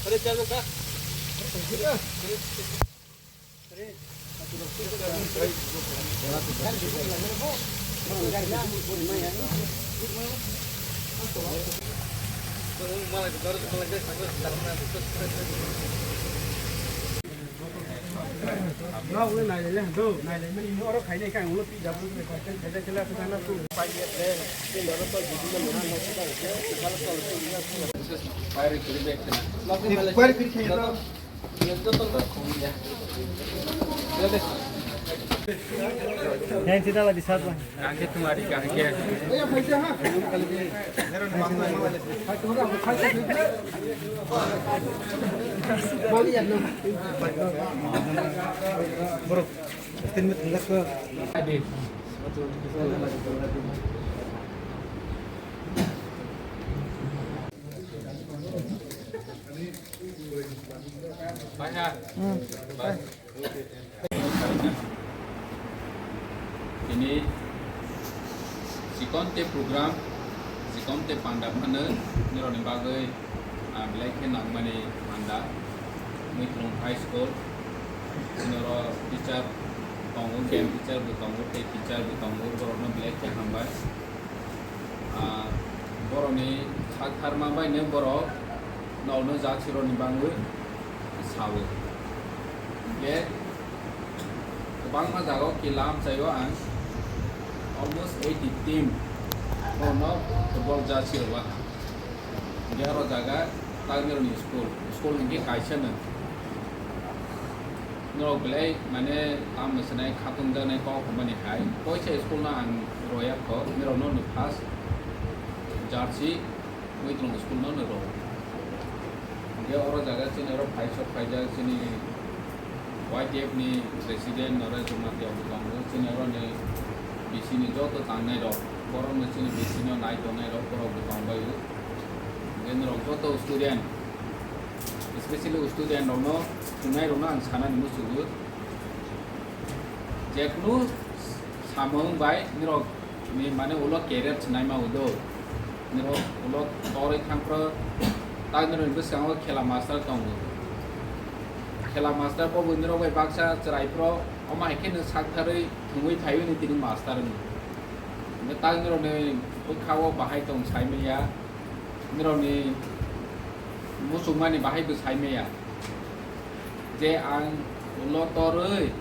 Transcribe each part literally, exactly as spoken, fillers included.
Nokni nailele hwnkhe, nailemani oro khainai khe ang ulo twi jabuk bai khaijak khe laso thangna tu. Yang sida lagi satu. Angke tumari kahke. Borok, tin mit hindak ke. Tini chikon te program, chikon te panda phano nirokni bagwi, ah, belai khe nangmani panda. Muitlung High School, noro teacher tongo, game teacher bo tongo, tei teacher bo tongo, borokno belai khe hambai. Ah, borokni sak tharma baino borok nokno jachirokni bagwi sao. Hwnkhe kwbangma jagao kila amchaio ang almost eighty team borokno football jachirok waha. Hwnkhe oro jaga tak nirokni school, school hwnkhe kaisano. Norok belai mane tamo sanai khatungjaknai kok hwnmani hai. Koisa school no ang roya kho, nirokno no first jersey Muitlung school no no rw. Hwnkhe oro jaga chini oro phaisok phaijak chini Y T F ni president Naresh Kumar Deo bo tongo, chini oro ni B C ni joto tangnai rok, borok no chini B C no nai tongnai rok borok bo tongbai o. Hwnkhe norok joto student, especially student rokno, thwngnairokno ang sanani muchungo, jekunu samung bai norokni mane ulo career chwnaima udo, norok ulo torwi thangphro, tak norokni bwskango khela master tongo. Khela master bo bo norok bai baksa chwraiphro, omo hai khe nwng saktharwi thwngwi phaiwi ni tini master wngwi. Hwnkhe tak norokni bwkha-o bahai tong saimanya. Nirokni muchungmani bahai bwsai maya. Je ang ulo torwi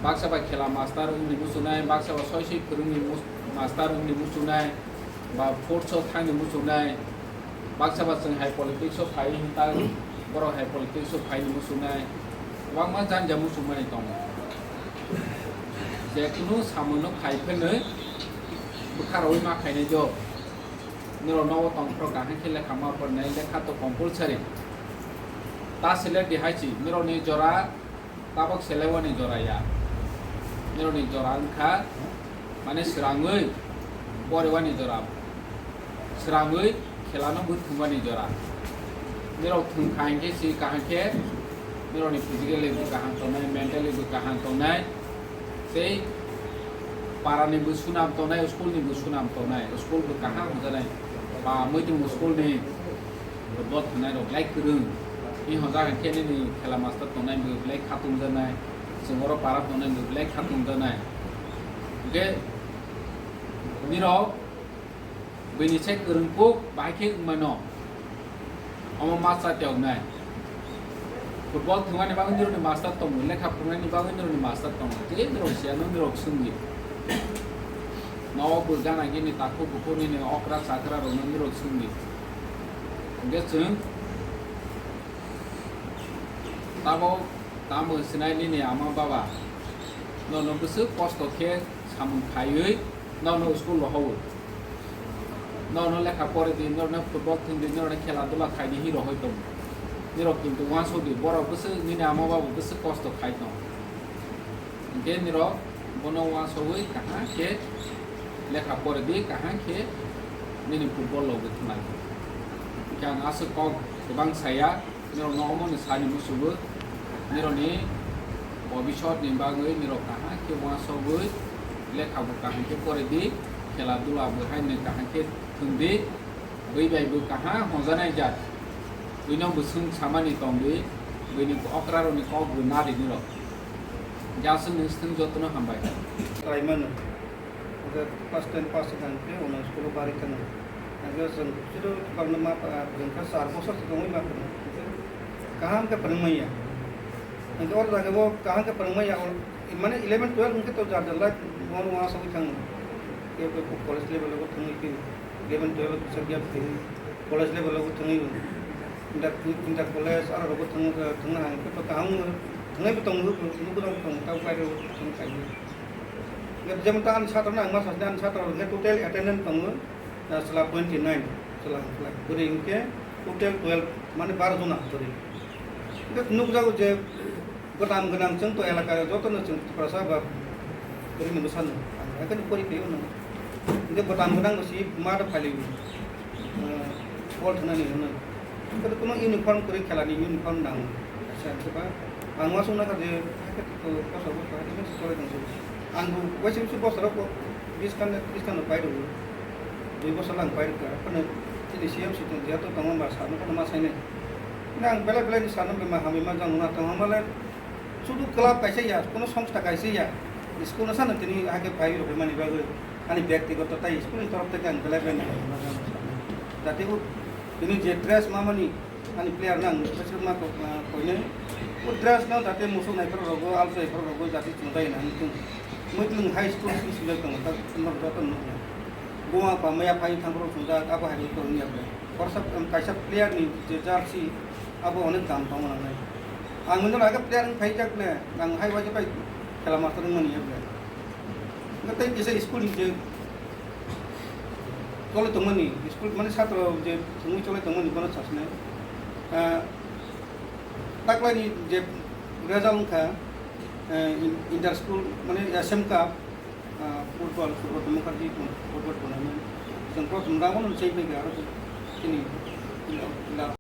baksa ba khela master wngni muchungnai, baksa ba soi soi phwrwngni mus-, master wngni muchungnai, ba sports o thangni muchungnai, baksa ba chwng hai politics o phai hinta borok hai politics o phaini muchungnai, kwbangma janja muchungmani tongo. Je kunu samono khai pheno bwkha rogwi ma khainai jo. Nirok nogo tongphro kaham khe lekha ma pornai, lekha to compulsory. Ta selek di hai si, nirok ni jora tabok selek wani jora ya. Nirok ni jora wngkha mane swrangwi pore wani jora. Swrangwi khela no bo thwng wani jora. Nirok thwng kha hinkhe si kaham khe nirok ni physically bo kaham tongnai, mentally bo kaham tongnai. Tei para ni bo sunam tongnai, school ni bo sunam tongnai, school bo kaham hwnjanai. Ba muitum school ni football thwngnai rok belai kwrwng. Ni hwnjak hinkhe nini khela master tongnai bo belai khatung janai. Chwng oro para tongnai bo belai khatung janai. Hinkhe nirok bini se kwrwng kuk bahai khe wngmano. Omo ma cha tei wngnai. Football thwngmani bagwi nirokni master tongo, lekha phwrwngnaini bagwi nirokni master tongo. Tei nirok siya no nirok swngdi. Nogo bo gana gini takhuk bukhuk nini okra chakra rokno nirok swngdi. Hwnkhe chwng tabok tamo sinai nini ama baba nono bwswk kosto khe samung khaiwi nono school rohowo. Nono lekha pore di, nono football thwng di, nono khela dula khai di, hi rohoi tongo. Nirok kintu uansuk di, borok bwswk nini ama baba bwswk kosto khai tong. Hinkhe nirok bono uansugwi kaham khe lekha pore di, kaham khe nini football logi thwnglai. Hinkhe ang aswk kok kwbang saya. Nirokno omo ni sani musugo, nirokni bobisot ni bagwi nirok kaham khe uansugwi lekha bo kaham khe pore di, khela dula bo hai nwi kaham khe thwng di, bui bai bo kaham hwnjanai jat. Buino bwswng samani tongdi, buini okrarokni kok bo narini rok. Jaswk nwswng jotono hambai. Try mano. Hwnkhe class ten pass wngkha hwnkhe uno school o barwi thangwi. Hwnkhe chwng bwswk barno ma pha-, phwrwngkha, char bosor se tongwi ma phwrwngkha. Hwnkhe kaham khe phwrwngmanya. Hwnkhe oro jaga o kaham khe phwrwngmanya, mane eleven twelve hwnkhe to jar jar lai bono uansugwi thango. Kebo kebo college level o thangwi khe eleven twelve kisa gap khe college level o thangwi bo. Inter, inter college aro rogo thang, thangna hai khe to kaham thangwi bo tongo, nugo rok tongo, tamo kairo thang kaio. Jemon ta ani satra na ang ma sasne ani satra hwnkhe total attendance tongo, ah, chwla twenty nine, chwla hwnkhe bwrwi hwnkhe total twelve, mane baro jona bwrwi. Hwnkhe nukjago je bwtam gwnang chwng to elaka jotono chwng Tiprasa ba bwrwini bwsano ang haikhe pori khe hwnwi. Hwnkhe bwtam gwnang bo si ma do phali, ah, bol thanani hwnwi. Hwnkhe kuno uniform kwrwi khelani uniform nang. Kaisa hwnkhe ba ang uansukna kha je haikhe to kosa bo haikhe mesa choli tong. Ang bo waisa waisa bosoro ko bis khan, bis khan rok pai rwo. Dui bosor lang pai rwkha. Phano chini C M C tong, jehetu tongo ba sano phano ma sainai. Hwnkhe ang belai belai ni sano bema hamwi ma jang nuna tong hamale. Sudu club kaisa ya, kuno songstha kaisa ya. School no sano tini haikhe pai rwkha mani bagwi. Ani byaktigoto tai school ni torof theke ang belai belai ni hamwi ma jang nuna. Jate o tini je dress ma mani Ani player no ang bwswk ma kok, ah, koinai. O dress no jate musuk naiphuru rogo, alsai phuru rogo, jate chwng bai nang tung. Muitlung high school si sujak tongo, tak norok joto nukna. Buma pa maya phai thang phuru chwng jak, abo hai rok tong ya ble. Korsa, um, kaisa player ni je jersey, abo onek dam tongo nangnai. Ang mwnwi aga player wng phai jak ne, ang hai waisa bai khela master wng mani ya ble. Hwnkhe tei kisa school ni je choli tongmani, school mane satro je thwngwi choli tongmani bono sasnai. Ah, taklaini je result wngkha, eh, in-, inter school mane S M Cup, ah, football, Subroto Mukherjee football tournament. Chwng prothom round o chengwi kha aro chini ila, ila